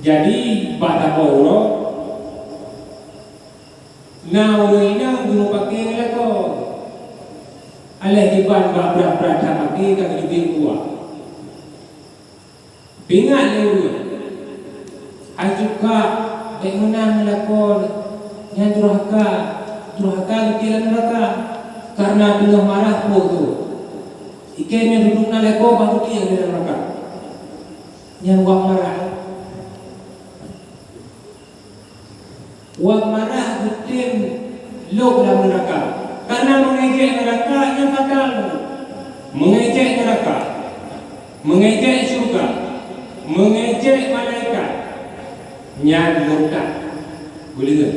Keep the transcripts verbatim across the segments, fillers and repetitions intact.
Jadi, bak saboh uroe, na ureuëng inong geumeupaké ngon lakoe. Aléh jiban bak brat-brat that maké ka geuteubiet u luwa. Pingat lé ureuëng, "Hai cuka, bék meunan ngon lakoe nyan, durhaka, durhaka geutiek lam nuraka, kareuna teungoh marah po teuh. Iké nyoe duduek na lakoe bah geutiek lam nuraka." Nyan wak marah. Wak marah geutem lôb lam nuraka. Kareuna meungejek nuraka nyan fatal. Meungejek nuraka, meungejek syeuruga, meungejek malaikat, nyan murtad. Buleuen.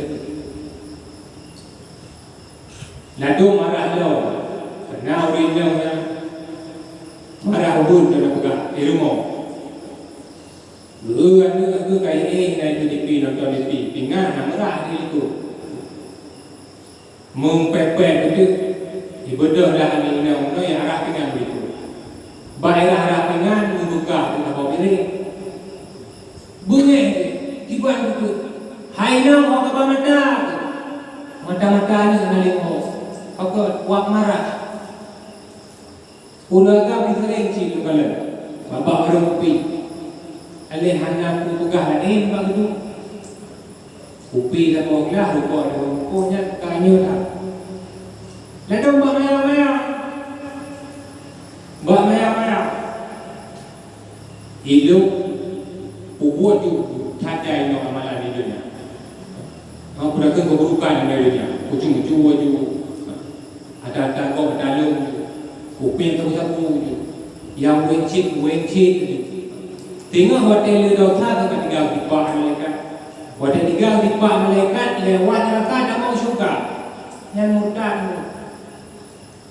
Ladôm marah lom, keunan ureuëng inong nyan marah ubon keuneuk peugah, "Eh, rumoh! Geu aneuk geu ka éh na itu T V, nonton T V, pingan na meurah di likot." Meupék-pék beutôi, ibeudôh dah aneuk inong nyoe nyang rhah pingan likot. Bak rhah-rhah pingan, meubuka teuh saboh piréng. Beungéh jih, jiban beutôi. "Hai inong, ho kaba mata!" Mata-mata aneuk hana lé ho. Pakon, wak marah. Ureuëng agam disering cit leukalon, babah barong kupi. Aléh hana kupeugah laén bak geuduek. Kupi saboh glah, rukok saboh bungkôh nyan ka nyoe that. Ladôm bak maya-maya. Bak maya-maya. Ilok peubuet ju that jai ngon amalan di donya. Hana peue takheun keuburukan di donya. Kucung-cue ju. Ata-ata gob ata lôn ju. Kupéng sabu-sabu ju. Nyang wéng cit, wéng cit ju. Teungoh watée le desya ka tinggai dipak malaikat. Watée tinggai dipak malaikat, lewat neuraka tamong syeuruga. Nyan murtad.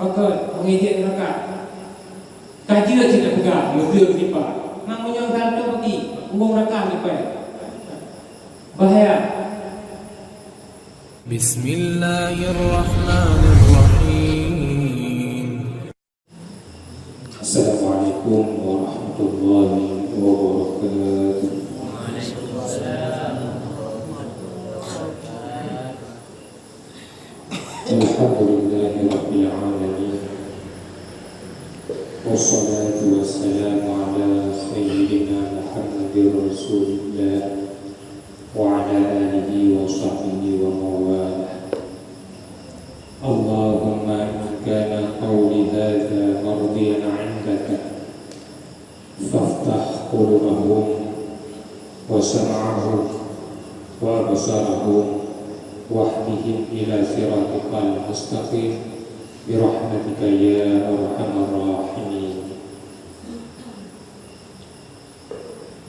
Pakon, meungejek neuraka. Ka jeuet cit tapeugah, meuseuet meusipa. Mang meunyoe gata peugi, u neuraka meusipa. Bahaya. Bismillahirrahmanirrahim. Assalamualaikum warahmatullahi wabarakatuh. الحمد لله رب العالمين. والصلاة والسلام على سيدنا محمد رسول الله وعلى آله وصحبه ومن والاه. اللهم إن كان قولي هذا مرضيا عندك فافتح قلوبهم وسمعهم وأبصارهم واهدهم إلى صراطك المستقيم برحمتك يا أرحم الراحمين.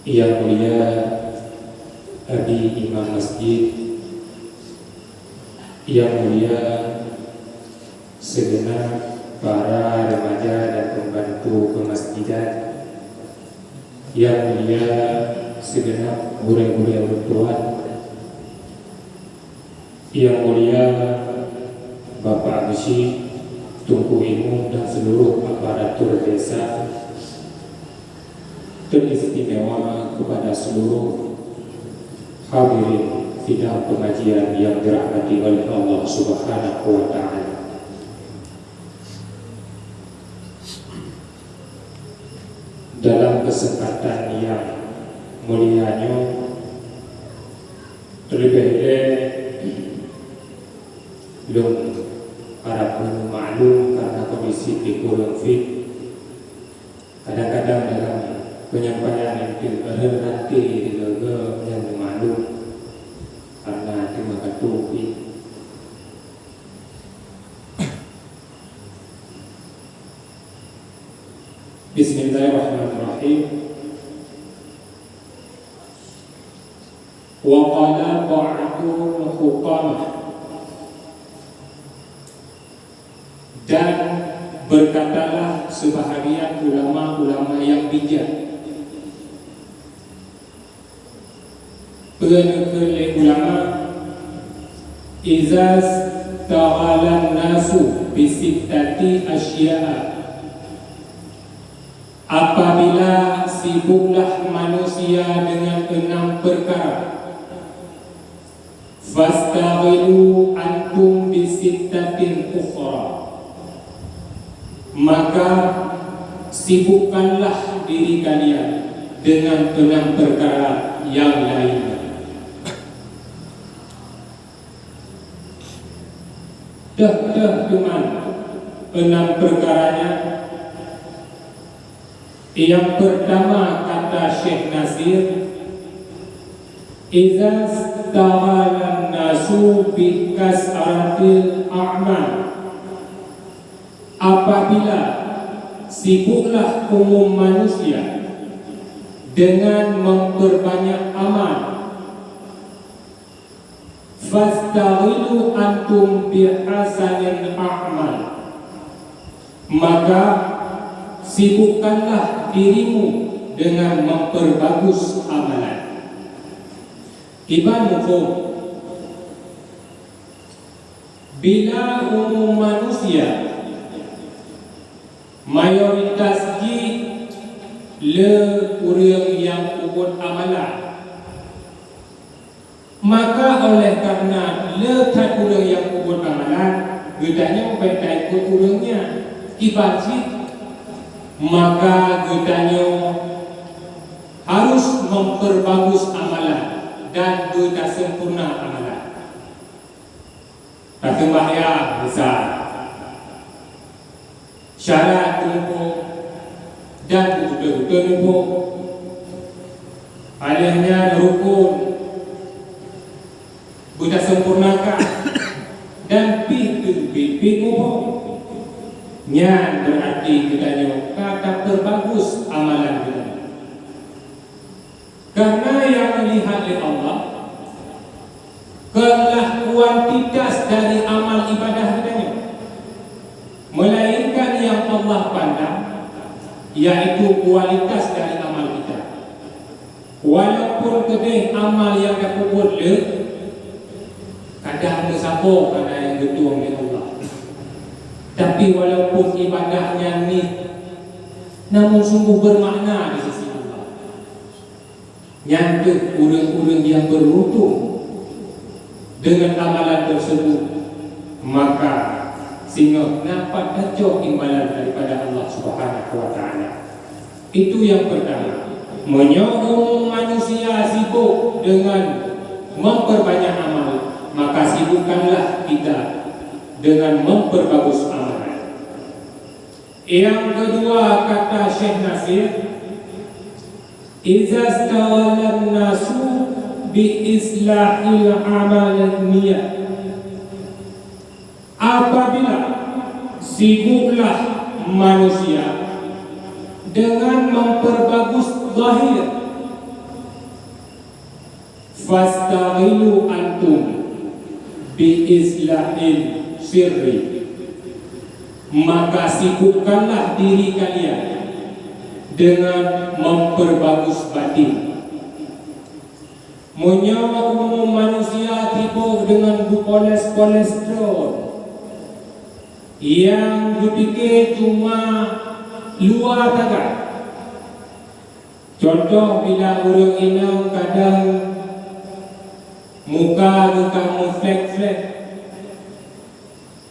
Yang mulia Abi Imam Masjid, yang mulia segenap para remaja dan pembantu kemasjidan, yang mulia segenap gurée-gurée ulôn tuan, yang mulia Bapak Geuchik, Teungku Imum dan seluruh aparatur desa, teristimewa kepada seluruh hadirin sidang pengajian yang dirahmati oleh Allah Subhanahu wa Ta'ala. Dalam kesempatan yang mulia nyoe, terlebih lé lôn harap meunyoe maklum karena kondisi di kurang fit. Kadang-kadang dalam penyampaian itu ada rantai di gaga yang maklum karena itu maka topik. Bismillahirrahmanirrahim. Wa qala ba'dul hukamah, dan berkatalah sebahagian ulama-ulama yang bijak. Peue neukheun lé ulama, "Iza staghalan nasu bi sittati asya'a." Apabila Sibuklah manusia dengan enam perkara. Fastaghilu antum bisittatin ukhra. Maka sibukkanlah diri kalian dengan enam perkara yang lainnya. Teuh-teuh teuma enam perkaranya. Yang pertama, kata Syekh Nasir, "Iza staghalan nasu bi kasratil a'mal." Apabila sibuklah umum manusia dengan memperbanyak amal, "Fastaghilu antum bihasanil a'mal." Maka sibukkanlah dirimu dengan memperbagus amalan. Kiban muphom, bila umum manusia mayoritas jih le ureuëng nyang peubuet amalan, maka oleh karena le that ureuëng nyang peubuet amalan, geutanyoe bék taikot ureuëng nyan. Kiban cit, maka geutanyoe harus memperbagus amalan dan beutasempurna amalan. Taseumbahyang, misal, syarat keuneuk muphom dan beutôi-beutôi muphom. Alèh nyan rukon beutasempurnakan dan pih teubiet-biet muphom. Nyan beurati geutanyoe ka tapeubagus amalan geutanyoe. Karena nyang dilihat lé Allah konlah kuantitas dari amal ibadah geutanyoe, melainkan nyang Allah pandang, yaitu kualitas dari amal kita. Walaupun keudeh amal nyang tapeubuet le, kadang meusaboh kana nyang geutueng lé Allah. Tapi walaupun ibadah nyan nit, namun sungguh bermakna di sisi Allah. Nyan kheueh ureuëng-ureuëng nyang beuruntung deungon amalan tersebut, maka singoh na pat tacok imbalan daripada Allah Subhanahu wa Ta'ala. Itu yang pertama. Meunyoe umum manusia sibuk dengan memperbanyak amal, maka sibukkanlah kita dengan memperbagus amalan. Yang kedua, kata Syekh Nasir, "Iza staghalan nasu bi islahil amal niyah." Apabila sibuklah manusia dengan memperbagus zahir, "Fastaghilu antum bi islahil sirri." Maka sibukkanlah diri kalian dengan memperbagus batin. Meunyoe umum manusia sibuk dengan beupoles-poles droe, nyang geupike cuma luwa sagai. Contoh, bila ureuëng inong kadang muka geuh ka meuflek-flek,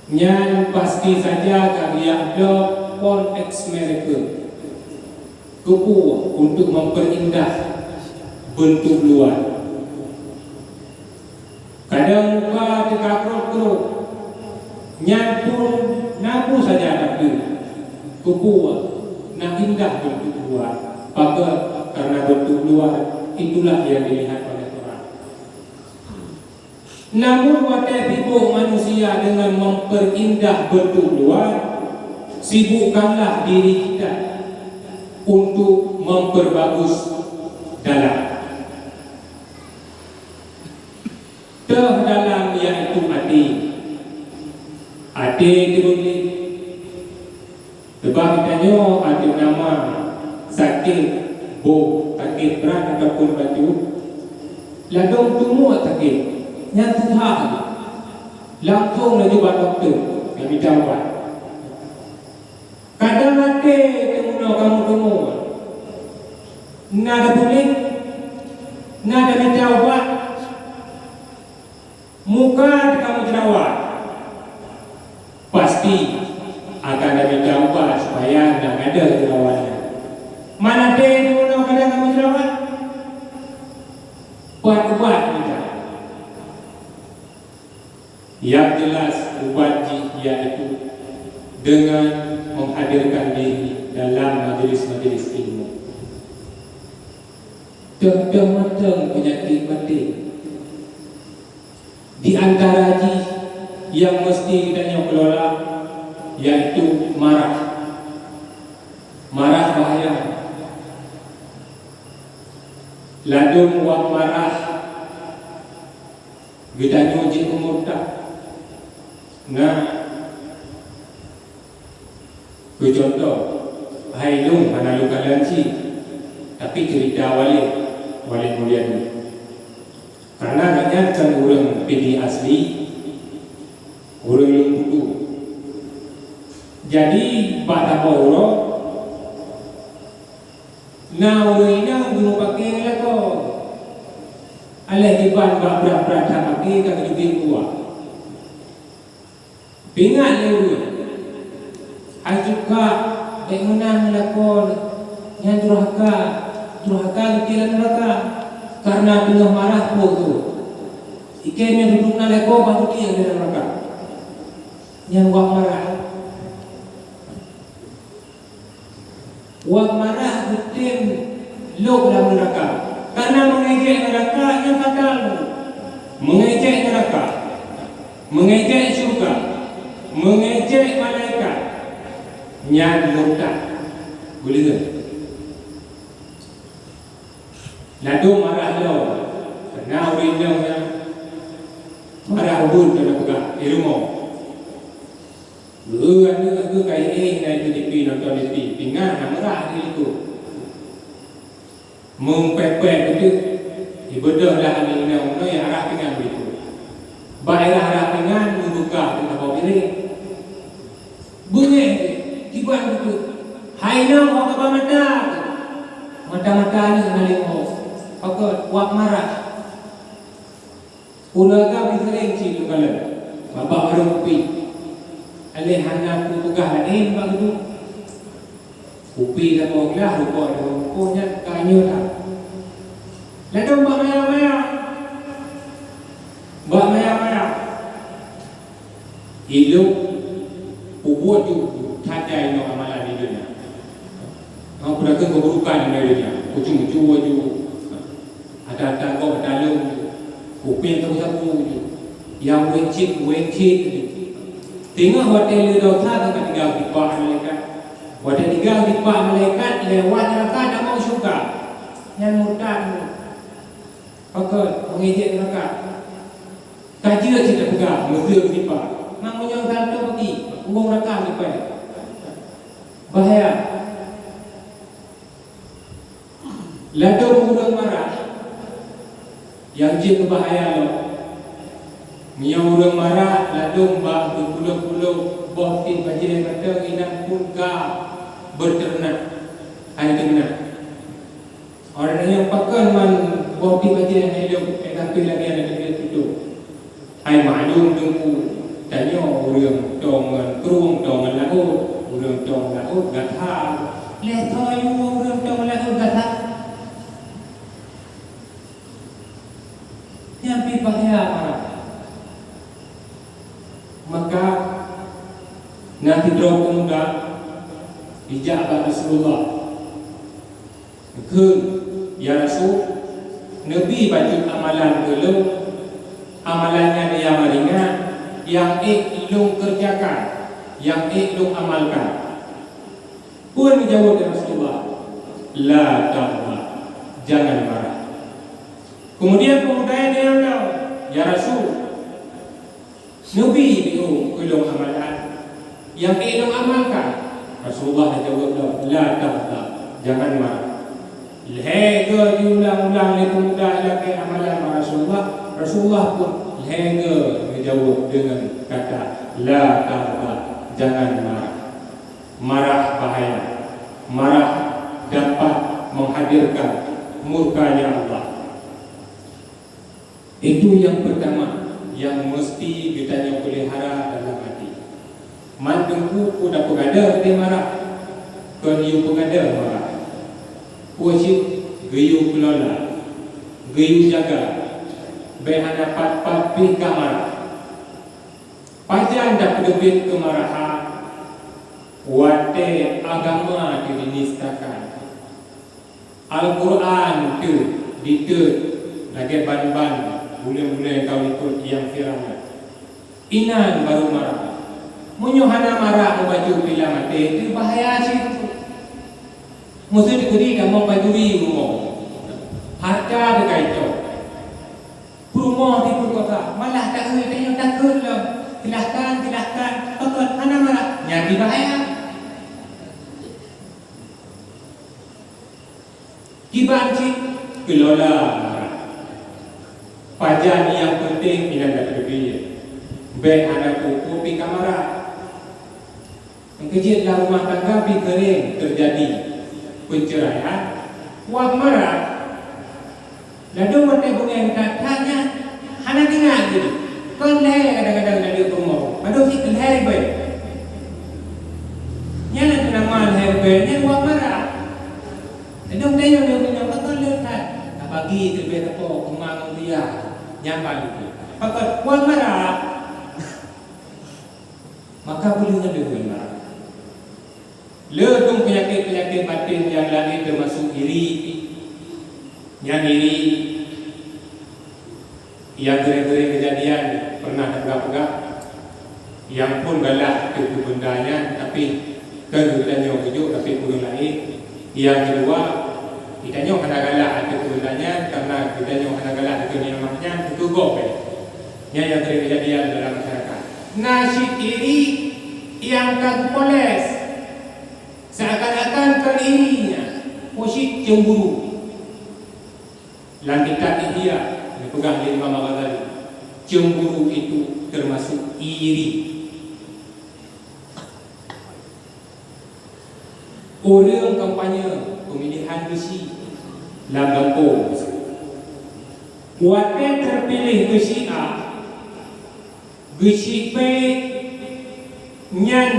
nyan pasti saja ka geujak bloe phôn X merek. Keupeue? Untuk memperindah bentuk luar. Kadang muka teuka krot-krot, nyan pun na peue saja, tapi keupeue? Na indah bentuk luar. Pakon? Karena bentuk luar itulah yang dilihat oleh orang. Namun watée sibuk manusia dengan memperindah bentuk luar, sibukkanlah diri kita untuk memperbagus dalam. Teuh dalam, yaitu até. Até teubiet. Sebab geutanyoe até nama sakét boh, sakét brat ataupun bacut, ladôm teumuek sakét, nyan susah lé. Langsong laju bak dokto, geumita ubat. Kadang até teumeunoe kamoe teumeuet. Na tatuléh, na tamita ubat, muka teuka meujeurawa, pasti akan tamita ubat supaya hana gadôh jeurawa nyan. Mana teuh meunoe kadang kamoe jeurawa? Pat ubat mita. Yang jelas ubat jih yaitu dengan menghadirkan diri dalam majelis-majelis ilmu. Teuh-teuh mantong peunyakét batin. Di antara jih yang meusti geutanyoe kelola yaitu marah. Marah bahaya. Ladôm wak marah geutanyoe jeuet keu murtad. Nah, keu contoh, hai lôn hana lôn kalon cit, tapi ceurita Walid, Walid Mulyadi. Karena gobnyan kan ureuëng Pidie asli, ureuëng Lueng Putu. Jadi, bak saboh uroe, na ureuëng inong geumeupaké ngon lakoe. Aléh jiban bak brat-brat that maké ka geujubit u luwa. Pingat lé ureuëng, hai suka bék meunan ngon lakoe nyan, durhaka, durhaka geutiek lam nuraka, karena teungoh marah po tu. Iké nyoe duduek na lakoe bah geutiek lam nuraka. Nyan wak marah. Wak marah geutem lôb lam nuraka. Karena meungejek nuraka nyan fatal. Meungejek nuraka, meungejek syurga, meungejek malaikat, nyan murtad. Boleh ke? Ladôm marah lom, keunan ureuëng inong nyan marah ubit keu na peugah di rumoh. Geu aneuk geu kayée na itu T V nonton T V, pingan na meurah di likot. Meung pèe-pèe beutôi, ibeudôh lah aneuk inong nyoe nyang rhah pingan likot. Bak rhah-rhah pingan, meubuka teuh saboh piréng. Beungéh kiban beutôi. Hai inong, ho kaba mata. Mata-mata aneuk na leumo. Pakon, wak marah. Ureuëng agam seuréng cit lôn kalon, babah warông kupi. Aléh hana kupeugah laén bak geuduek. Kupi saboh glah rukok di warông kupi nyan ka nyoe that. Ladôm bak maya-maya. Bak maya-maya. Ilok peubuet ju that jai ngon amalan di donya. Ngon peue keuburukan di donya. Kucung-cue ju. Ata-ata gob ata lôn, kupéng sabu-sabu ju. Nyang wéng cit, wéng cit ju. Teungoh watèe lé desya ka tinggai dipak malaikat. Watèe tinggai dipak malaikat, lewat neuraka tamong syeuruga. Nyan murtad. Pakon, meungejek neuraka. Ka jeuet cit tapeugah, meuseuet dipak. Meunyoe tantu bagi, ureueng neuraka dipai. Bahaya. Ladôm ureueng marah, nyang jeuet keu bahaya lom. Meunyoe ureueng marah, ladôm bak geupulôh-pulôh boh tiep bajèe mantong inan phôn ka beuteunak, hai teunak. Orang nyang pakon man boh tiep bajèe hai lom, eh, tapi lagèe-lagèe tutoe. Hai maklum teungku, tanyoe ureueng tong ngon krueng, tong ngon laôt, ureueng tong laôt gata. Lé thon yue ureueng tong laôt gata. Nyan pih bahaya marah. Maka, na sidroe pemuda jijak bak Rasulullah. Kheun, "Ya Rasul, neubi bacut amalan keu lôn, amalan nyan nyang ringan, nyang ék lôn keureujakan, nyang ék lôn amalkan." Peue geujaweueb lé Rasulullah? "La taghdab, jangan marah." Kemudian pemuda nyan geukheun, "Ya Rasul, neubi bacut keu lôn amalan nyang ék lôn amalkan." Rasulullah geujaweueb lom, "La taghdab, jangan marah." Lhèe goe jiulang-ulang lé pemuda nyan amalan bak Rasulullah, Rasulullah pun lhèe goe geujaweueb deungon kata, "La taghdab, jangan marah." Marah bahaya. Marah dapat menghadirkan murkanya Allah. Itu nyang peurtama nyang meuseuti geutanyoe peulihara dalam até. Man teungku peue tapeugadôh até marah, kon yue peugadôh marah. Peue cit geuyue keulola, geuyue jaga, bék hana pat-pat pih ka marah. Pajan tapeuteubiet keumarahan watée agama teu dinistakan? Al-Qur'an teu diteuet lagée ban-ban buleuen-buleuen ka likot nyang viral nyan. Inan barô marah. Meunyoe hana marah meubacut pilam até, teu bahaya cit. Meuseuti keudi tamong bajuri u rumoh. Hareuta teuka icok. Peurumoh di peurumoh, malah taeu tanyoe takheun lom. Silahkan, silahkan. Pakon hana marah. Nyan di bahaya. Kiban cit keulola marah. Pajan nyang peunteng inan dan teubiet. Bék hana peue-peue pih ka marah. Keujeuet lam rumah tangga pih keuring teujadi peuceuraian. Wak marah, ladôm watée beungéh that-that nyan hana teuingat geuh. Kon lhée kadang-kadang ladôm rumoh, padub cit lhée ribée. Nyan na teunama lhée ribée nyan wak marah. Ladôm tanyoe lhée ribée nyan pakon lhée that. Tabagi teubée teupok keumang mulia nyan balu. Pakon wak marah. Maka peuleueh deungon marah. Le dong peunyakét-peunyakét batin nyang laén teumasok iri. Nyan iri nyang geuréng-geuréng keujadian pernah tapeugah-peugah. Nyang phon galak ateueh keu beunda nyan, tapi kon geutanyoe geujok, tapi ureuëng laén. Nyang keudua, geutanyoe hana galak ateueh keu beunda nyan, karena geutanyoe hana galak ateueh keu nikmat nyan, teuka gob bèe. Nyan nyang sering keujadian dalam masyarakat. Na cit iri nyang ka geupoles, seakan-akan kon iri nyan, peue cit cemburu. Lam kitab Ihya, geupeugah lé Imam Al-Ghazali, cemburu itu termasuk iri. Ureuëng kampanye peumilihan geuchik lam gampông. Watée teupiléh geuchik A, geuchik B nyan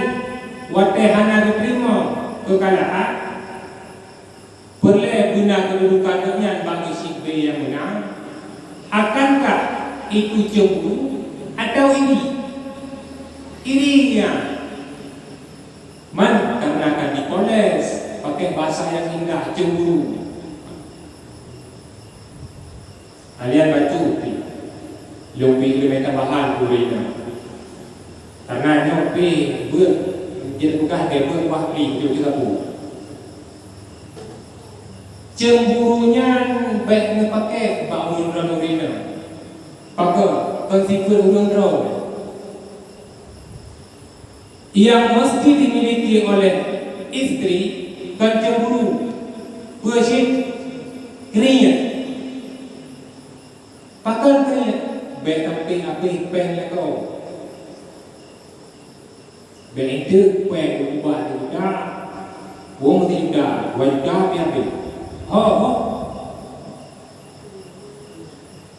watée hana geuteurimong keukalahan, peureulée beuna keududukan gobnyan bak geuchik B nyang meunang. Akankah itu cemburu atau iri? Iri nyan. Man, karena ka dipoles, pakai bahasa yang indah, cemburu. Kalian baca pi, lôn pi lôn tambahan ureuëng nyan. Karena nyoe pi beuet, jeuet peugah deh beuet wah pi, jeuet sapu. Cemburu nyan bék neupaké bak ureuëng droe ureuëng nyan. Pakon, kon sifeuet ureuëng droe. Yang mesti dimiliki oleh istri kon cemburu, peue cit keuneuk. Pakon keuneuk, bék sampai habéh péng lakoe. Bék eunteuk péng ubah juta, wong sijuta, dua juta pih habéh. Ho, ho.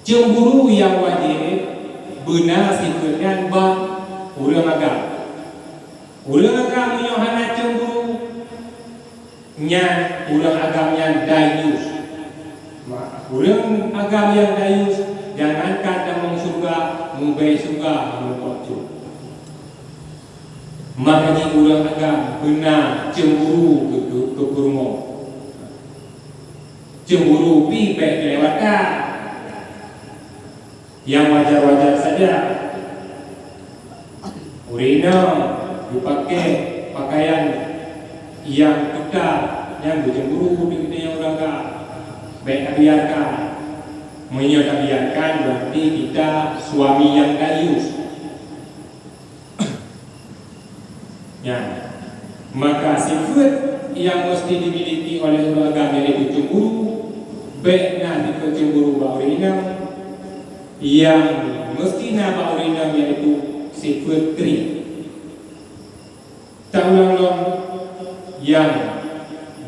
Cemburu nyang wajéb beuna sifeuet nyan bak ureuëng agam. Ureuëng agam meunyoe hana cemburu, nyan ureuëng agam nyan dayus. Ma, ureuëng agam nyang dayus, jangankan tamong syeuruga, mubée syeuruga meupok cok. Makajih ureuëng agam beuna cemburu keu, keu, keu peurumoh. Cemburu pih bék keulewatan. Nyang wajar-wajar saja. Ureuëng inong geupaké pakaian nyang teuka nyang geucemburu di ureuëng agam. Bék tabiarkan. Meunyoe tabiarkan, berarti kita suami yang dayus. Nyan. Maka sifeuet nyang mesti dimiliki oleh ureuëng agam yaitu cemburu, bék na sifeuet cemburu bak ureuëng inong, nyang mesti na bak ureuëng inong yaitu sifeuet krieng. Taulang lom nyang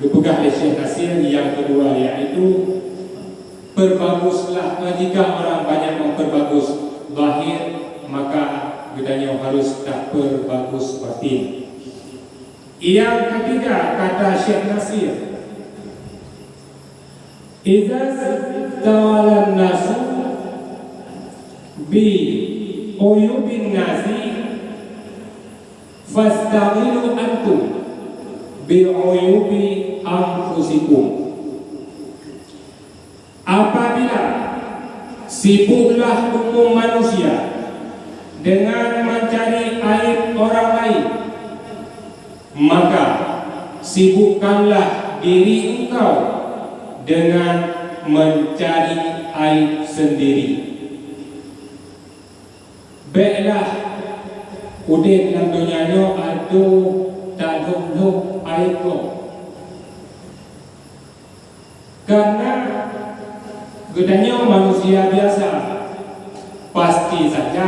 Geupeugah lé Syekh Nasir nyang keudua, yaitu, perbaguslah, jika orang banyak memperbagus zahir, maka geutanyoe harus taperbagus batin. Nyang ketiga, kata Syekh Nasir, "Idza istawalan nasu bi uyubin nasi, fastaghilu antum bi uyubi anfusikum." Apabila sibuklah umum manusia dengan mencari aib orang lain, maka sibukkanlah diri engkau dengan mencari aib sendiri. Béklah udeb lam donya nyoe adoh talhôk-lhôk aib gob. Karena geutanyoe manusia biasa, pasti saja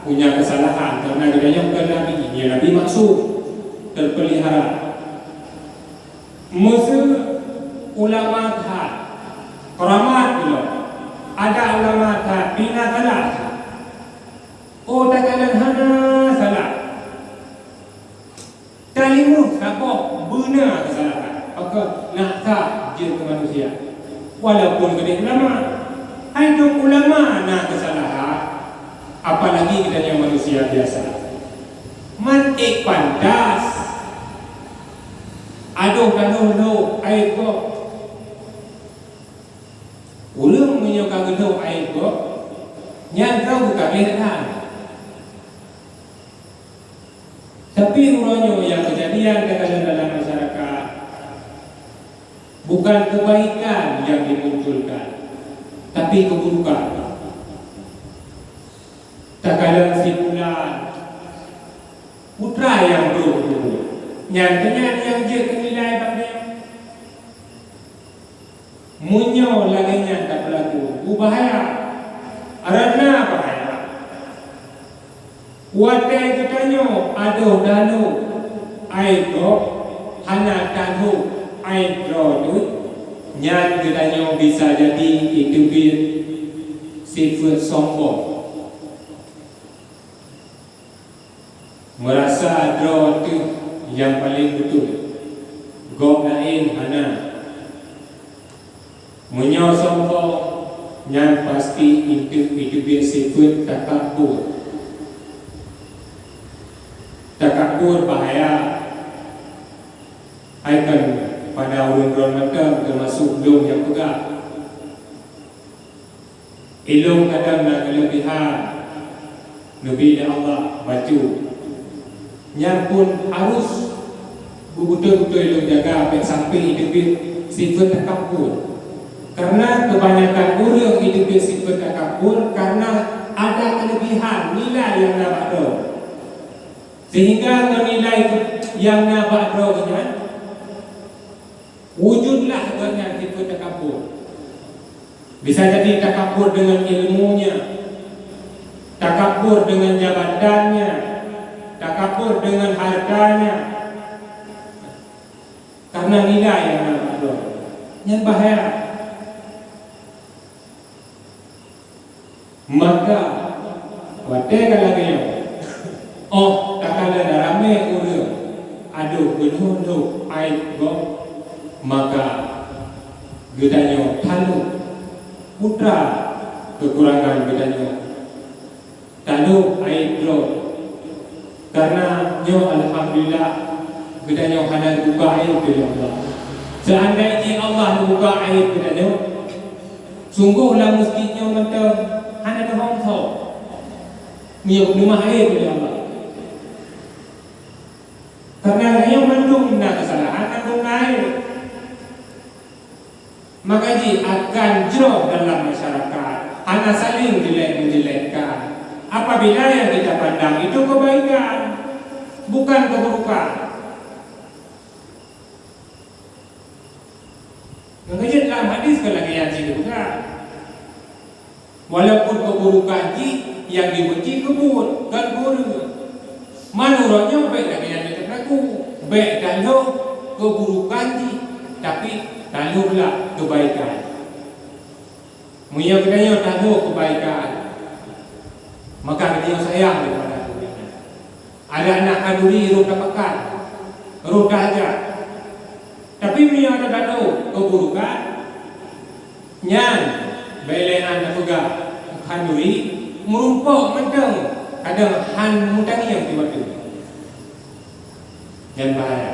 punya kesalahan, karena geutanyoe bukan nabi, ya, nabi maksum, terpelihara. Meuseu ulama that, keramat ulama, ada ulama that, pih na salah. Oh, takalon hana salah. Talimong saboh beuna keusalahan, maka na sah jeuet keu manusia. Walaupun geude ulama, hai dong ulama na keusalahan, apalagi geutanyoe manusia biasa. Man ék pantas adoh tanoh lhôk aib gob. Ureuëng meunyoe ka geulhôk aib gob, nyan droe geukagleh that. Tapi uroe nyoe nyang keujadian takalon dalam masyarakat, bukan kebaikan yang dimunculkan, tapi keburukan. Takalon si fulan, putra nyang brôk, nyan keuh nyan nyang jeuet keu nilai bak geutanyoe. Meunyoe lagée nyan tapeulaku, beubahaya, rana bahaya. Watée geutanyoe adoh tanoh aib gob, hana talhôk aib droe teuh, nyan geutanyoe bisa jadi iteubiet sifeuet sombong. Meurasa droe teuh nyang paleng beutôi, gob laén hana. Meunyoe sombong, nyan pasti iteubiet sifeuet takabur. Takabur bahaya. Hai kan pada ureuëng droe mantong, teumasok lôn nyang peugah. Ilôn kadang na keuleubehan, neubi lé Allah bacut. Nyan pun harus beubeutôi-beutôi lôn jaga bék sampai iteubiet sifeuet takabur. Karena keubanyakan ureuëng iteubiet sifeuet takabur karena ada keuleubehan nilai nyang na bak droe. Sehingga ngon nilai nyang na bak droe nyan, wujudlah gobnyan sifeuet takabur. Bisa jadi takabur deungon ilmunya, takabur deungon jabatannya, takabur deungon hartanya. Karena nilai nyang na bak droe. Nyan bahaya. Maka, watée ka lagée nyoe, óh takalon ramé ureuëng adoh geulhôk-lhôk aib gob, maka geutanyoe talhôk putra keukurangan geutanyoe, talhôk aib droe. Karena nyoe, alhamdulillah, geutanyoe hana geubuka aib lé Allah. Seandai jih Allah neubuka aib geutanyoe, sunggoh lam meusjid nyoe mantong hana teuhong tho. Meunyoe geupeugah aib lé Allah. Karena nyoe mandum na keusalahan, mandum na aib. Maka jih akan jroh dalam masyarakat, hana saling jelek-menjelekkan. Apabila yang kita pandang itu kebaikan, bukan keburukan. Nyang keujeuet lam hadis kon lagée nyan cit geupeugah. Walaupun keuburukan jih nyang jibenci keu buet, kon keu ureuëng. Man uroe nyoe bék lagée nyan teupeulaku, bék talhôk keuburukan jih. Tapi, taloh lah kebaikan. Meunyoe geutanyoe taloh kebaikan, maka geutanyoe sayang keupada ureueng nyan. Adak na khanduri rôh tapakat, rôh tahajat. Tapi meunyoe adak taloh keuburukan, nyan bèk lé hana tapeugah khanduri, meurumpok mantong, kadang hana meutangieng tieb-tieb. Nyan bahaya.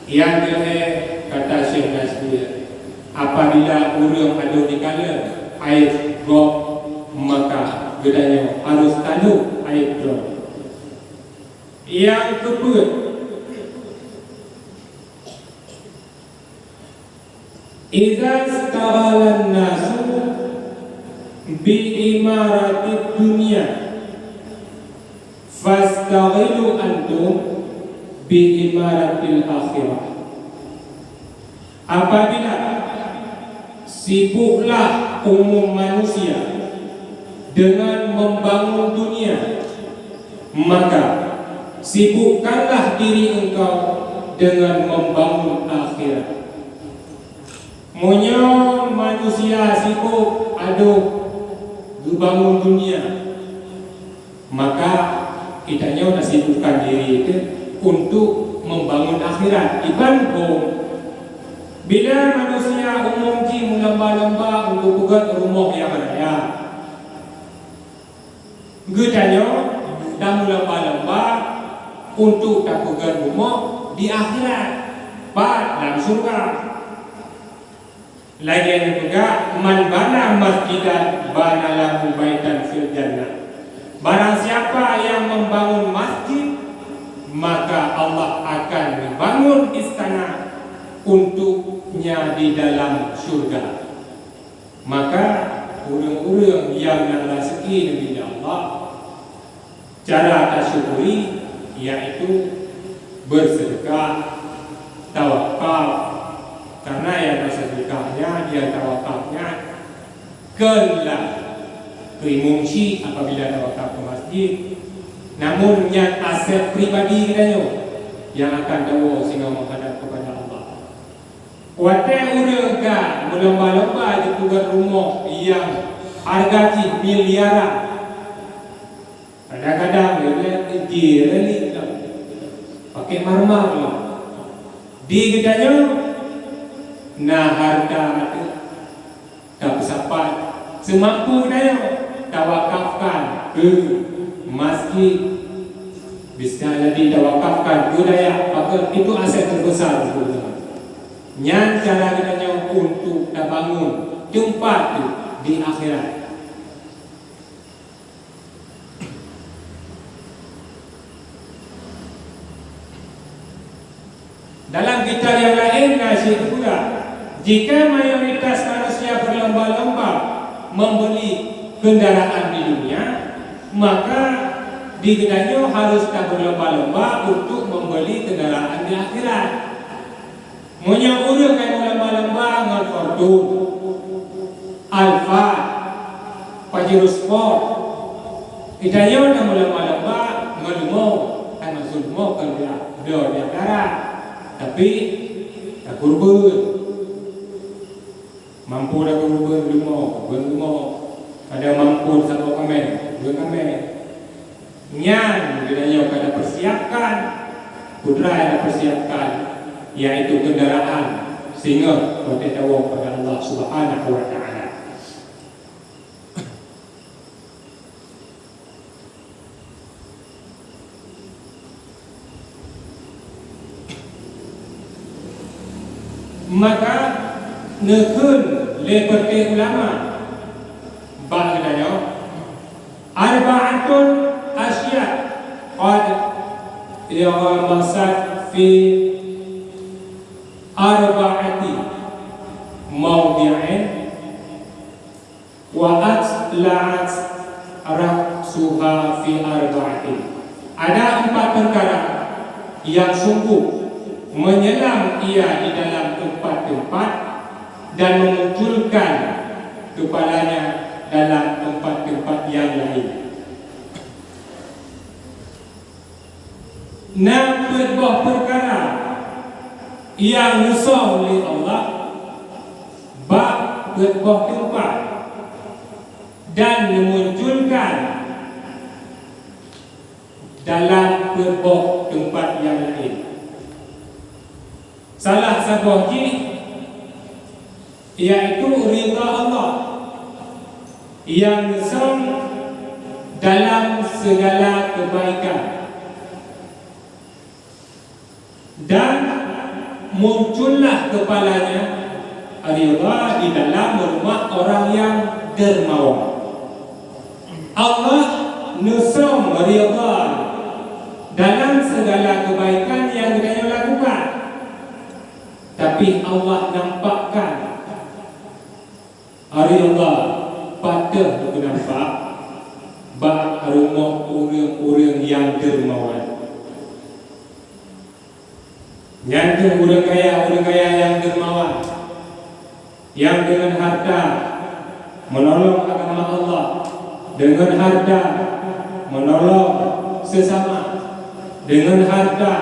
Nyang keu lhèe kata Syekh Nasir, apabila ureueng adoe dikalon aéb gob, maka geutanyoe harôh taloh aéb droe. Nyang keupeuet, "Idza ishtaghalan nasu bi imaratid dunya, fashtaghilu antum bi imaratil akhirah." Apabila sibuklah umum manusia dengan membangun dunia, maka sibukkanlah diri engkau dengan membangun akhirat. Meunyoe manusia sibuk adoe geubangun dunia, maka geutanyoe tasibukkan diri teuh untuk membangun akhirat. Iban phon, bila manusia umum jih meulomba-lomba untuk peugöt rumoh nyang raya, geutanyoe tameulomba-lomba untuk tapeugöt rumoh di akhirat, pat lam syeuruga. Lagèe neupeugah, "Man bana masjidan bana lahu baitan fil jannah." Barang siapa yang membangun masjid, maka Allah akan membangun istana untuknya di dalam syurga. Maka, ureueng-ureueng nyang na raseuki neubri lé Allah, cara tasyukuri, yaitu beuseudeukah, tawakaf. Karena nyang tasyedekah nyan, nyang tawakaf nyan, kon lah keu imum syik apabila tawakaf keu masjid. Namun, nyan aset pribadi geutanyoe nyang akan tawoe singoh meuhadab keupada Allah. Watèe ureueng ka meulomba-lomba jipeugöt rumoh nyang hareuga jih miliaran, kadang-kadang lé tinggi lé lom, pakè marmer lom. Di geutanyoe na hareuta teuh tapeusapat seumampu geutanyoe, tawakafkan keu masjid, bisa jadi tawakafkan keu dayah, maka itu aset teubesar untuk ulama. Nyan cara geutanyoe untuk tabangun teumpat teuh di akhirat. Dalam kitab nyang laén na cit geupeugah, jika mayoritas manusia berlomba-lomba membeli kendaraan di dunia, maka di geutanyoe harus taberlomba-lomba untuk membeli kendaraan di akhirat. Meunyoe ureueng ka meulomba-lomba ngon Fortuner, Alphard, Pajero Sport, geutanyoe na meulomba-lomba ngon leumo, hana maksud leumo kon bloe di darat, tapi takeureubeuen. Mampu takeureubeuen leumo, beuet leumo. Kadang mampu saboh kamè, beuet kamè. Nyan geutanyoe ka tapersiapkan, peue nyang tapersiapkan, yaitu kendaraan singoh watèe tawoe keupada Allah Subhanahu wa Ta'ala. Maka neukheun lé peureulèe ulama bak geutanyoe, "Arba'atun asya' qad inghamaset fi arba'ati maudhi'in, wa atla'at ra'suha fi arba'atin." Ada empat perkara yang sungguh menyelam ia di dalam tempat-tempat dan memunculkan kepalanya dalam tempat-tempat yang lain. Na peuet boh peukara nyang neusöm lé Allah bak peuet boh teumpat dan neumunculkan dalam peuet boh teumpat nyang laén. Salah saboh jih yaitu ridha Allah nyang neusöm dalam segala kebaikan. Dan muncullah kepalanya ridha di dalam rumah orang yang dermawan. Allah neusöm ridha dalam segala kebaikan yang geutanyoe lakukan. Tapi Allah nampakkan ridha patéh geunampakkan bak rumoh ureuëng-ureuëng nyang dermawan. Nyan kheueh ureuëng kaya, ureuëng kaya nyang dermawan, nyang deungon harta meunolong agama Allah, deungon harta meunolong sesama, deungon harta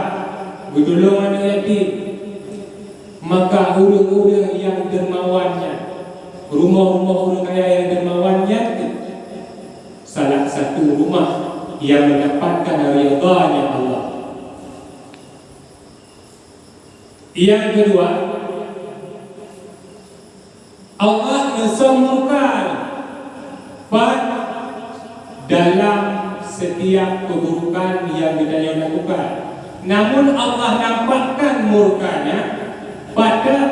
geutulông aneuëk yatim. Maka ureuëng-ureuëng nyang dermawan nyan, rumoh-rumoh ureuëng kaya nyang dermawan nyan, salah satu rumah nyang meundapatkan ridha-Nya Allah. Nyang keudua, Allah neusöm murka pat dalam setiap keuburukan nyang geutanyoe lakukan. Namun Allah nampakkan murka-Nya patéh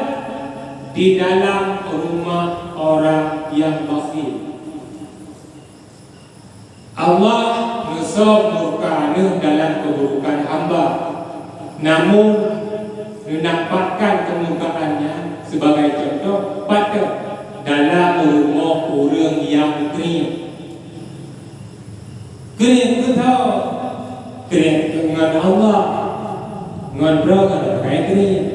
di dalam rumah orang nyang bakhil. Allah neusöm murka neuh dalam keuburukan hamba, namun neunampakkan keumurkaan nyan sibagai cuntoh patéh dalam rumoh ureuëng nyang krieng. Krieng keusoe? Krieng ngon Allah, ngon droe ngon orang krieng.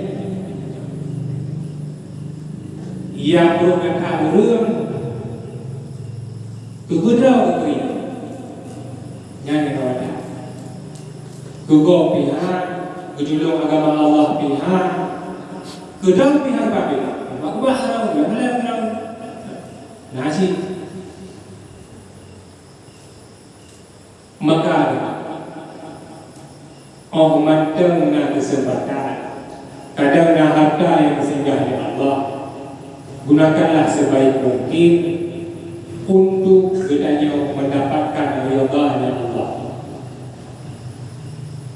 Nyang brok gata ureuëng keu keudroe keu krieng. Nyan nyang gata. Keu gob pih han, keu tulông agama Allah pih han, keu droe pih han, babah pih han. Mak kubah haram, mak kubah haram. Nah, cit. Maka, óh mantong na keuseumpatan, kadang na harta nyang singgah lé Allah, gunakanlah sebaik mungkin untuk geutanyoe mendapatkan ridha-Nya Allah.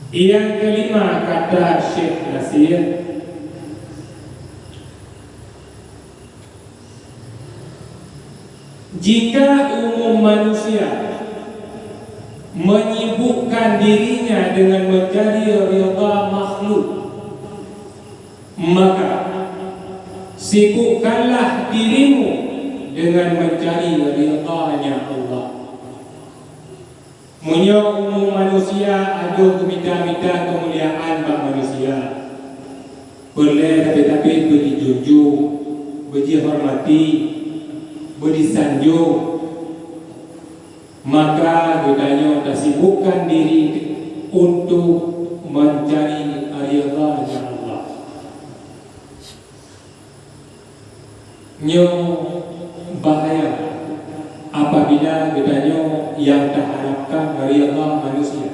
Nyang keulima, kata Syekh Nasir, jika umum manusia menyibukkan dirinya dengan mencari ridha makhluk, maka sibukkanlah dirimu dengan mencari ridha-Nya Allah. Meunyoe umum manusia adoh geumita-mita keumuliaan bak manusia, peureulée tapi-tapi beujijunjung, beujihormati, beujisanjong, maka geutanyoe tasibukkan diri untuk mencari ridha-Nya Allah. Nyoe bahaya apabila geutanyoe nyang taharapkan ridha manusia.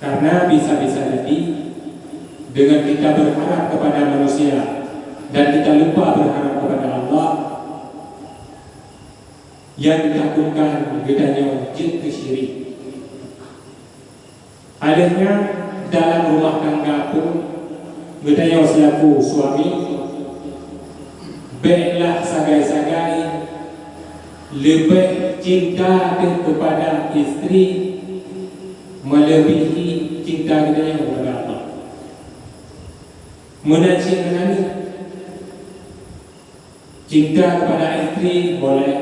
Karena bisa-bisa jadi dengan kita berharap kepada manusia dan kita lupa berharap kepada Allah, nyang geutakutkan geutanyoe jeuet keu syirik. Akhirnya, dalam rumah tangga pun, geutanyoe selaku suami, béklah sagai-sagai leubeh cinta teuh kepada istri melebihi cinta geutanyoe kepada Allah. Meunan cit ngon aneuk. Cinta kepada istri boleh,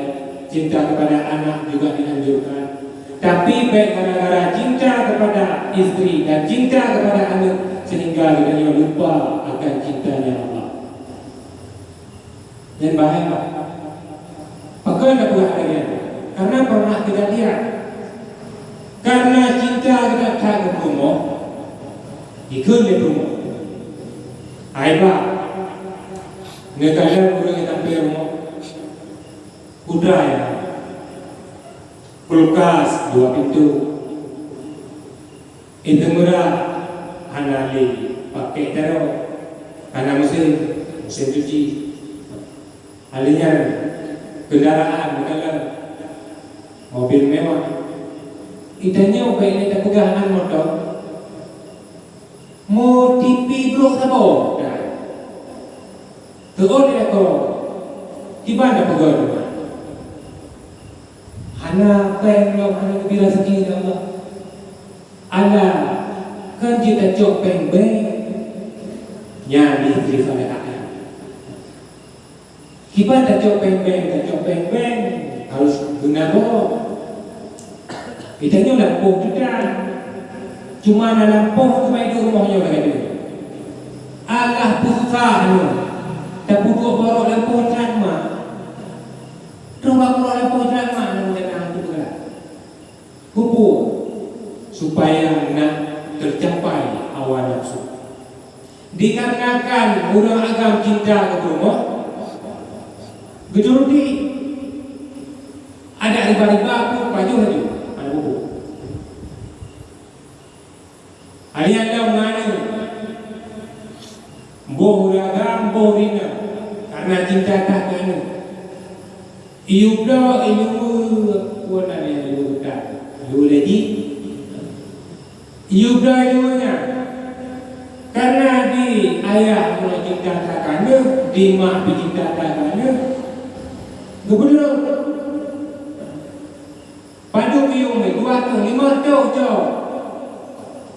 cinta kepada anak juga dianjurkan. Tapi bék gara-gara cinta kepada istri dan cinta kepada aneuk sehingga geutanyoe lupa akan cintanya Allah. Dan bahaya. Pakon na peugah lagée nyan? Karena pernah kejadian. Karena cinta geutanyoe that keu peurumoh, dikheun lé peurumoh. Hai bah, neukalon ureuëng nyang sampai rumoh. Udai, kulkas dua pintu. Itu murah, hana lé pakai jaroe. Karena musim, musim cuci. Alèh nyan, kendaraan meukalon, mobil mewah. Geutanyoe bèk lé tapeugah ngon moto. Mo tipi brok saboh, dah. Teuôt lé lakoe, kiban tapeugah teuma. Hana péng lom, hana geubri raseuki lé Allah. Alah, kan jeuet tacok péng bank, nyan istri salehah. Kiban tacok péng bank, tacok péng bank, harus beuna boh. Geutanyoe lampôh teuka. Cuma na lampôh teuma iduek rumoh nyoe lagèe nyoe. Alah peususah nyoe. Tapeuduek barô lampôh that mak. Troh bak barô lampôh that mak nyoe dan hana teuka. Peue? Supaya nak tercapai hawa nafsu. Dikarenakan ureuëng agam cinta keu peurumoh, geujurudi. Adak riba-riba pun pajoh laju, hana bubu. Alèh nyan lom ngon aneuk. Boh ureuëng agam, boh ureuëng inong, karena cinta that keu aneuk. Iyup droe, iyup, pun ada yang iyup utang. Iyup lé jih. Iyup droe, iyup nyan. Karena di ayah meucinta that keu aneuk, di mak pih cinta that keu aneuk. Geubeudôh. Padub iyup lé, dua ateueh, limong ateueh ucok.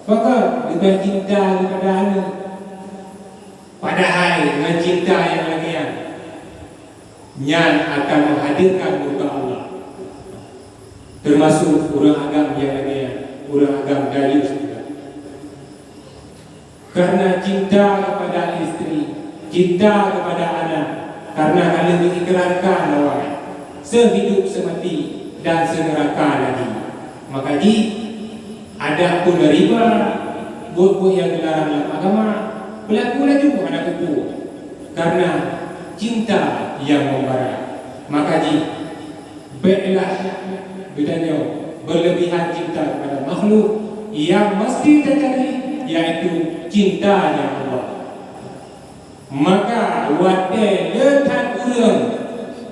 Pakon? Leubeh cinta daripada aneuk. Padahai ngon cinta nyang lagèe nyan, nyan akan menghadirkan murka Allah. Termasuk ureuëng agam nyang lagèe nyan, ureuëng agam dayus juga. Karena cinta kepada istri, cinta kepada anak, karena ka lheueh geuikrarkan awai seuhidup seumati dan seuneuraka lagi. Maka jih, adapun riba, buet-buet nyang geularang lam agama, peulaku laju hana peue-peue, karena cinta nyang membara. Maka jih, bèklah geutanyoe berlebihan cinta kepada makhluk, yang mesti tacari yaitu cinta nyang Allah. Maka watèe le that ureuëng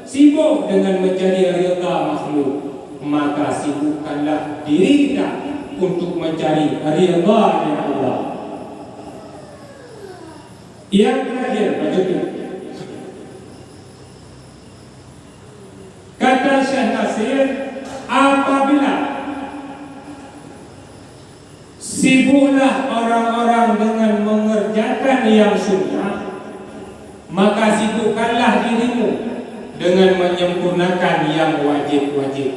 sibuk dengan mencari ridha makhluk, maka sibukkanlah diri kita untuk mencari ridha Allah. Yang terakhir, Pak Jufri. Kata Syekh Nasir, apabila sibuklah orang-orang dengan mengerjakan yang sunnah, maka sibukkanlah dirimu dengan menyempurnakan yang wajib-wajib.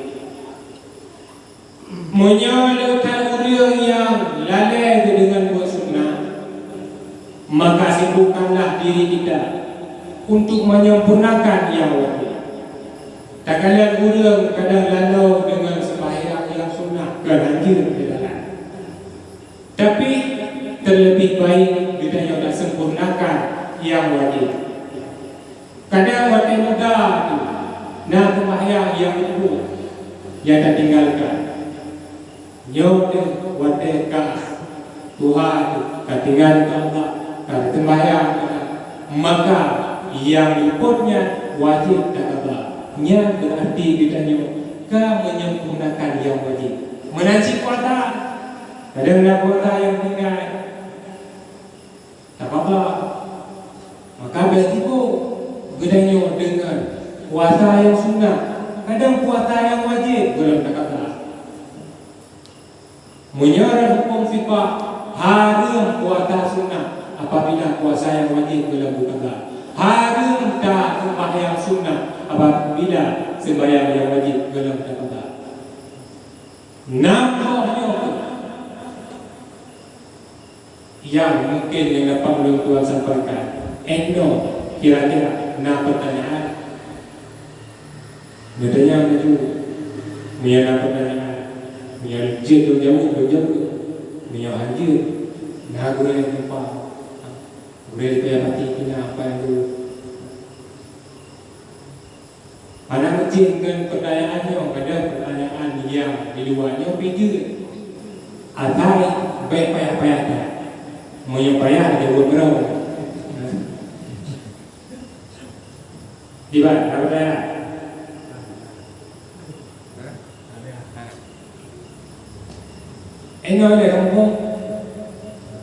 Meunyoe le that ureuëng nyang lalée geudeungon buet sunnah, maka sibukkanlah diri kita untuk menyempurnakan nyang wajéb. Takalon ureuëng kadang laloe deungon seumayang nyang sunnah, kon hanjeuet dilakukan. Tapi, terlebih baik geutanyoe tasempurnakan nyang wajéb. Kadang watée muda teuh na seumayang nyang luput nyang tatinggalkan. Nyoe teuh watée ka tuha teuh, ka tinggai keu Allah, ka seumayang, maka nyang luput nyan wajéb takaba. Nyan beurati geutanyoe ka menyempurnakan nyang wajéb. Meunan cit puasa, kadang na puasa nyang tinggai. Takaba. Maka bék sibok geutanyoe deungon puasa nyang sunnah, kadang puasa nyang wajéb gohlom takaba. Meunyoe rot hukôm fiqah, hareuem puasa sunnah apabila puasa nyang wajéb gohlom takaba. Hareuem taseumayang sunnah apabila seumayang nyang wajéb gohlom takaba. Nam boh nyoe kheueh nyang mungken nyang dapat ulôn tuan sampaikan. Eno, kira-kira na peutanyaan? Neutanyong laju. Meunyoe na peutanyaan, meunyoe jeuet lôn jaweueb, lôn jaweueb. Meunyoe han jeuet, na gurée nyang tumpang. Beri payah mati kina apa yang dulu. Anak kecil ngon pertanyaan nyoe kadang pertanyaan yang di luar nyoe pih jeuet. Asai bèk payah-payah that. Meunyoe payah jaweueb droe. Diban, apa pertanyaan? Inoe lé kamoe.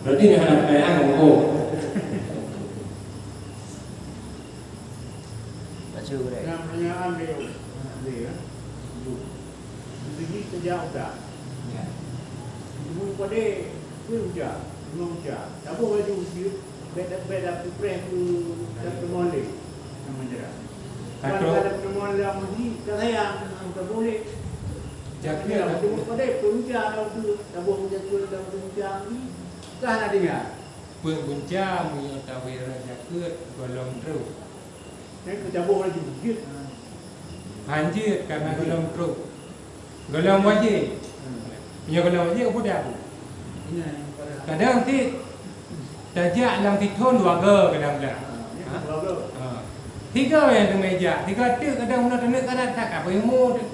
Berarti nyoe hana pertanyaan kamoe. Baca gurèe. Nyang pertanyaan dia, dia, ya. Sigi sejak udah. Ya. Ibu pada, tu udah, memang udah. Taboh laju usia, beda beda kupreh tu, tak temuan lé. Nama jelas. Kan kalau tak temuan lé, mesti tak sayang, tak boleh. Jaga. Ya, betul pada pun udah, taboh jaga, taboh udah ni. Kan ada dengar. Peuet gunca meunyoe tawé rot jakeuet gohlom trok. Nyan keucaboh laju, jeuet. Hanjeuet karena gohlom trok. Gohlom wajéb. Meunyoe gohlom wajéb, peue dak? Kadang cit tajak lam sithon dua goe kadang-kadang. Ha? Ha. Tiga nyang teumé jak, tiga teuk kadang meunan taneuk karat that ka beuilmu teuh.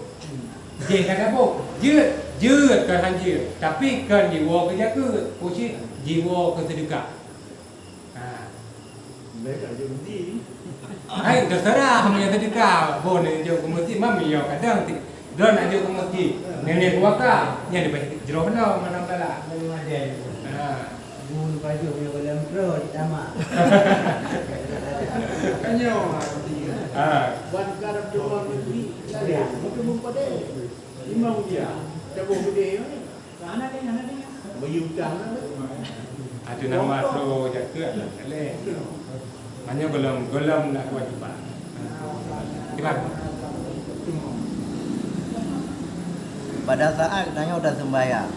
Jih ka saboh, jeuet, jeuet kon hanjeuet, tapi kon jiwoe keu jakeuet, peue cit jiwoe keu seudeukah. Ha. Hai, terserah meunyoe seudeukah, boh neujok keu meuseujid, mam yo kadang ti, droe nak jok keu meuseujid, nenek puaka, nyan leubeh jroh beuna malam galak. Ha. Mun pajoh nyoe gohlom trok di tamak. Nyoe. Ha. Ban karab deungon negeri, ya, beutôi meupadé. Imam dia, caboh gede, ya. Hana deh, hana deh. Bagi utang lah. Ada nama tu jaga lah, boleh. Hanya gohlom, gohlom nak kewajiban. Kiban. Pada saat tanyoe taseumbahyang,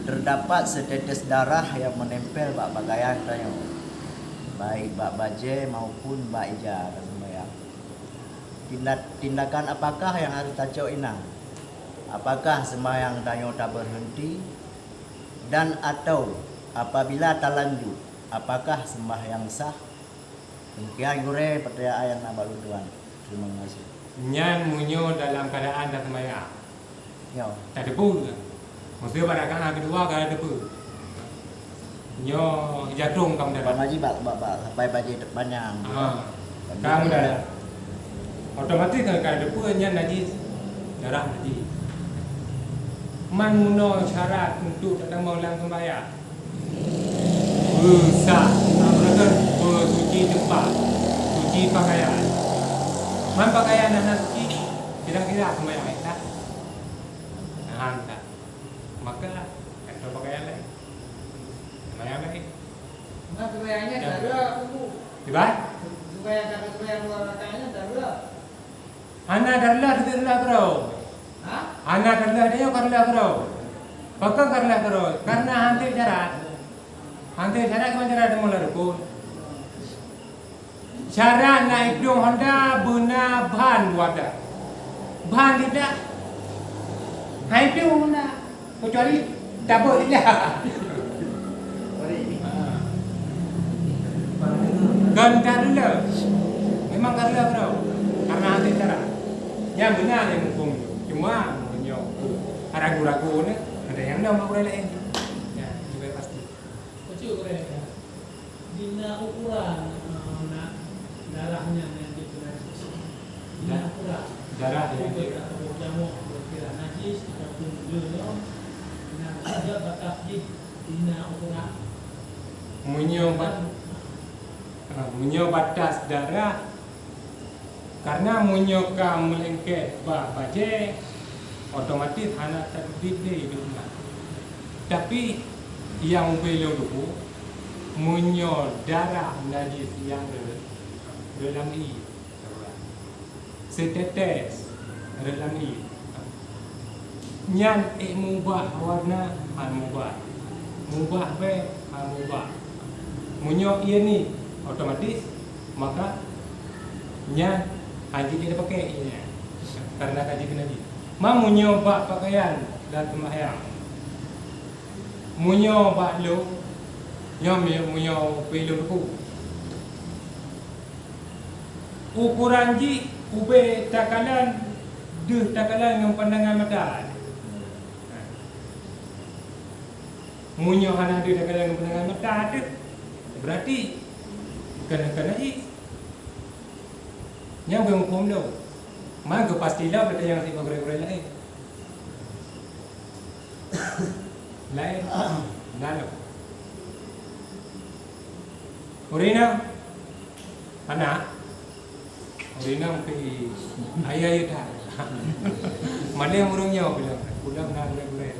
terdapat setetes darah yang menempel bak pakaian tanyoe, baik bak bajée maupun bak ija taseumbahyang. Tinda-, tindakan apakah yang harus tacok inang? Apakah seumbahyang tanyoe tabeurhenti? Dan atau apabila talanjut, apakah seumbahyang sah? Demikian gurée peutanyaan nyang na bak lôn tuan. Terima kasih. Nyan meunyoe dalam keuadaan taseumbahyang. Nyoe. Tateupeue. Maksudnya pada rakaat kedua ka tateupeue. Nyoe jatrong ka meudadak. Bak maji bak, bak, bak, sampai bajée teupanyang. Ha. Bajée ka meudadak. Otomatis kan ka tateupeue nyan najis, darah najis. Man meunoe syarat untuk tatamong lam seumbahyang. Beusa, beusuci teumpat, suci pakaian. Man pakaian hana suci, kira-kira seumbahyang sah? Nah, sah. Maka, gantoe pakaian laén. Seumbahyang laén. Nah, seumbahyangnya tak ada, Iban? Seumbahyang tak ada, seumbahyang dua rakaatnya tak ada. Hana kareulah, hana kareulah keudroe. Hah? Hana kareulah, dia kareulah keudroe. Pakon kareulah keudroe? Karena hana syarat. Hana syarat, kiban cara deungon lam rukon. Syarat na idong honda beuna ban buatan. Ban tidak. Hai idong honda. Kecuali tabot lidah. Kan kareulah. Memang kareulah keudroe. Karena hase cara. Nyang beuna nyang huköm. Cuma meunyoe ragu-ragu ni, ada nyang na mak ureueng laén. Ya, lebih pasti. Bacut ureueng laén. Di na ukuran, eh, na-, darah nyan nyang jeuet keu najis. Di na ukuran. Darah nyang jeuet. Ataupun jamok, kira najis, ataupun le nyoe, na saja batas jih di na ukuran. Meunyoe bat-, ha, meunyoe batas darah, Karena meunyoe ka meulengket bak bajée, otomatis hana teubiet lé idong na. Tapi, nyang ubé lôn tupeue, meunyoe darah najis nyang rhët, rhët lam ié, seutetes rhët lam ié, Nyan ék mubah warna, hana mubah. Mubah bée, hana mubah. Meunyoe ié ni otomatis, maka nyan hana jeuet tapakée ié nyan. Karena ka jeuet keu najis. Ma meunyoe bak pakaian dan seumayang. Meunyoe bak lôn, Nyoe mi-, meunyoe peue lôn teupeu. Ukoran jih ubé takalon, deuh takalon ngon pandangan mata. Meunyoe hana deuh takalon ngon pandangan mata deuh, berarti kana-kana jih. Nyang beuhuköm lom. Man geupasti lom ata nyang sibak gurée-gurée laén. Laén. Nalom. Ureueng inong. Anak. Ureueng inong pi ayah yue that. Malée ureueng nyoe bilang. Pulang na gurée-gurée.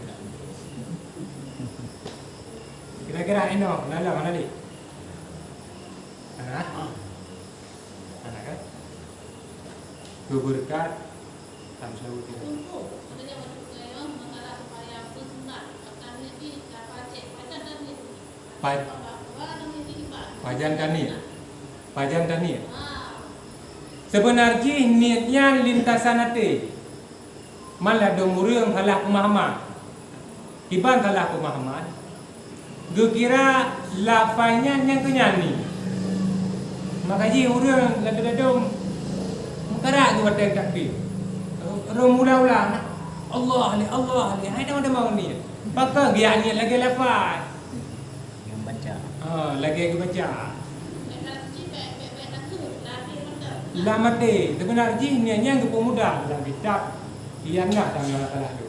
Kira-kira inong, nalom, hana lé. Anak. Anak kan? Keu beureukat, tam seulaweuet tinggai. Pa-, pajan taniet? Pajan taniet? Seubeuna jih niet nyan lintasan até. Man ladôm ureueng salah peumahaman. Kiban salah peumahaman, geukira lafai nyan nyang keu nyan ni. Maka jih ureueng ladôm-ladôm meukarat geuh watée takbir. Rhom ula-ula, Allah lé, Allah lé, hai tamong-tamong niet. Pakon geujak niet lagée lafai. Nyang baca. Ha, lagée geubaca. Lam até, seubeuna jih niet nyan geupeumudah lam kitab. Iyanah dan salah tu.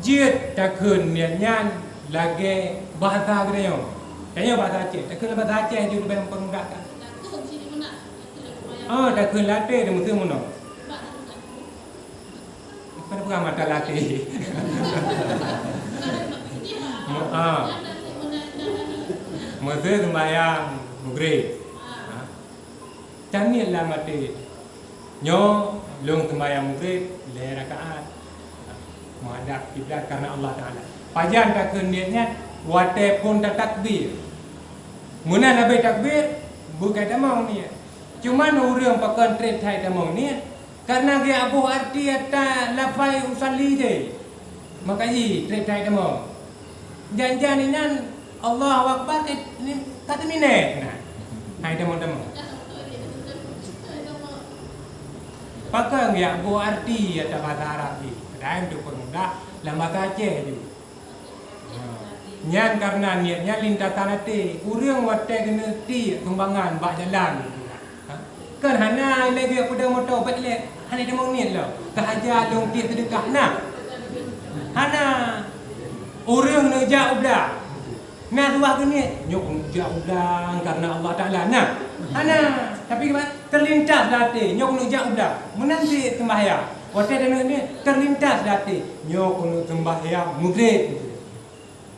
Jeuet takheun niet nyan lagée bahasa geutanyoe. Tanyoe bahasa Aceh, takheun bahasa Aceh jeuet leubeh mempermudahkan. Ah, takheun lam até, meuteumeunoe. Bukan, bukan mata latih. Mu-, ah. Meusé seumbahyang Maghrib. Ha? Taniet lam até. Nyoe lôn seumbahyang Maghrib lhée rakaat. Meuhadab kiblat karena Allah Taala. Pajan takheun niet nyan? Watée phon tatakbir. Meunan habéh takbir, beukai tamong niet. Cuman ureueng pakon treb that tamong niet, karena geuboh arti ata lafai usalli deh. Maka jih treb that tamong. Jan-jan inan Allahu Akbar ka, ka teuminet. Nah, hai tamong-tamong. Pakon geuboh arti ata bahasa Arab jih. Padahai untuk peumudah lam bahasa Aceh jih. Nyan karena niet nyan lintasan até. Ureueng watée keuneuk tiek sumbangan bak jalan. Ha? Kan hana lé geuyue peudong moto bék lé. Hana tamong niet lom. Ka haja lôn tiek seudeukah na. Hana. Ureueng neujak u blang. Na tuah geuniet, nyoe keuneuk jak u blang karena Allah Taala. Na. Hana. Tapi terlintas lam até, nyoe keuneuk jak u blang. Meunan cit seumbahyang. Watée taneuk niet, terlintas lam até, nyoe keuneuk seumbahyang Maghrib.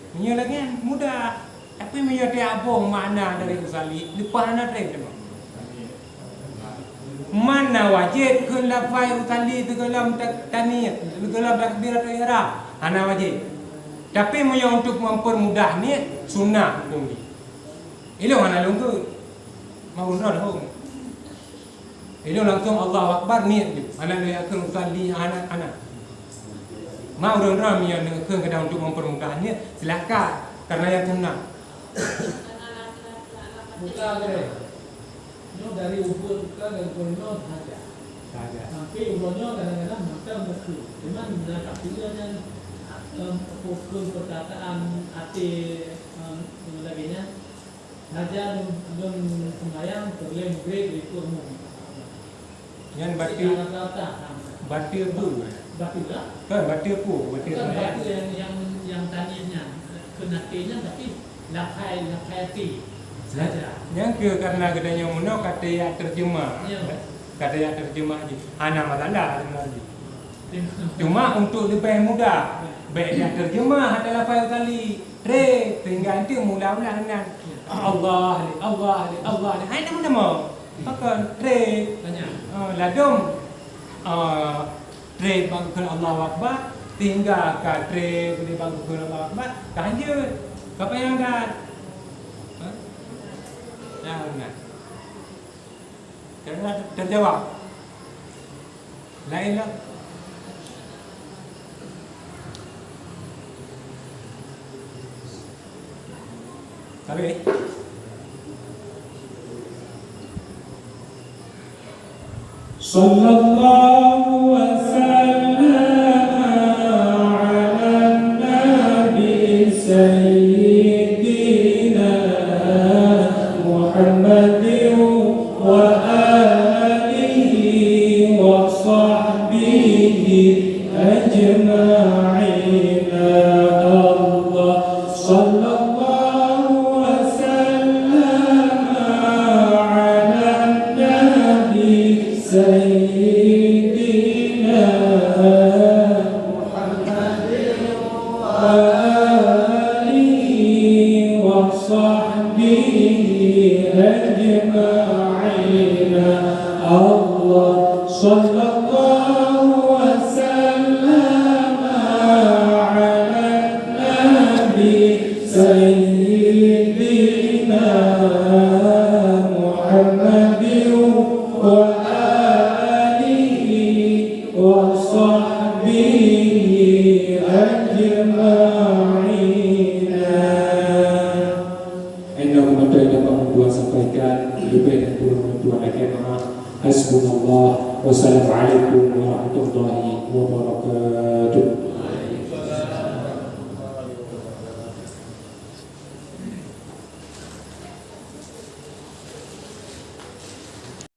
Meunyoe lagée nyan mudah. Tapi meunyoe tiek boh makna dari usalli, leupah hana treb teuma. Man na wajéb kheun lafai usalli sigohlom ta-, taniet, sigohlom takbiratul ihram, hana wajéb. Tapi meunyoe untuk mempermudah niet, sunnah huköm jih. Ilôn hana lôn kheun. Mau droe hom. Ilôn langsung Allahu Akbar, niet jih. Hana lôn kheun usalli, hana, hana. Ma ureueng droe meunyoe neukheun keunan untuk mempermudah niet, silakan. Karena nyan sunnah. Buka geurée. Nyoe dari ubeut buka dan keunoe sahaja. Sahaja. Sampai uroe nyoe kadang-kadang mantong meusu. Cuman na kapila nyan, em, huköm perkataan até, em, lagée nyan. Sahaja lôn, lôn sembahyang, peureulée mugrét di kurmu. Nyan bateue, bateue peue? Bateue lah. Kan bateue peue? Bateue sembahyang. Bateue yang, yang, yang taniet nyan, keu até nyan, tapi lafai, lafai até saja. Nyan keuh karena geutanyoe meunoe ka teuyak terjemah. Ya. Ka teuyak terjemah jih. Hana masalah sebenarnya. Cuma untuk leubeh mudah, bék dak terjemah ata lafai usalli. Treb, sehingga ente meulah-ulah nan. Allah lé, Allah lé, Allah lé. Hai nama-nama. Pakon treb. Tanya. Ah, ladom. Ah, treb bak kheun Allahu Akbar, sehingga ka treb lé bak kheun Allahu Akbar, ka hanjeuet. Ka payah dat. Ha? Nah, nah. Karena terjawab. Lain lah. Habis. Sallallahu wa sallama ala nabi sayyidina Muhammadin wa alihi wa sahbihi ajma'in. Allah, sallallahu wa sallama ala nabi sayyidina Muhammadin wa alihi wa sahbihi ajma'in. Allah, sallallahu wa sallama ala nabi sayyidina Muhammadin wa alihi wa sahbihi ajma'in. Innahu mantap dapat Tuhan sampaikan, lebih dan kurang Tuhan akan maaf. Hasbunallah. Wassalamualaikum warahmatullahi wabarakatuh.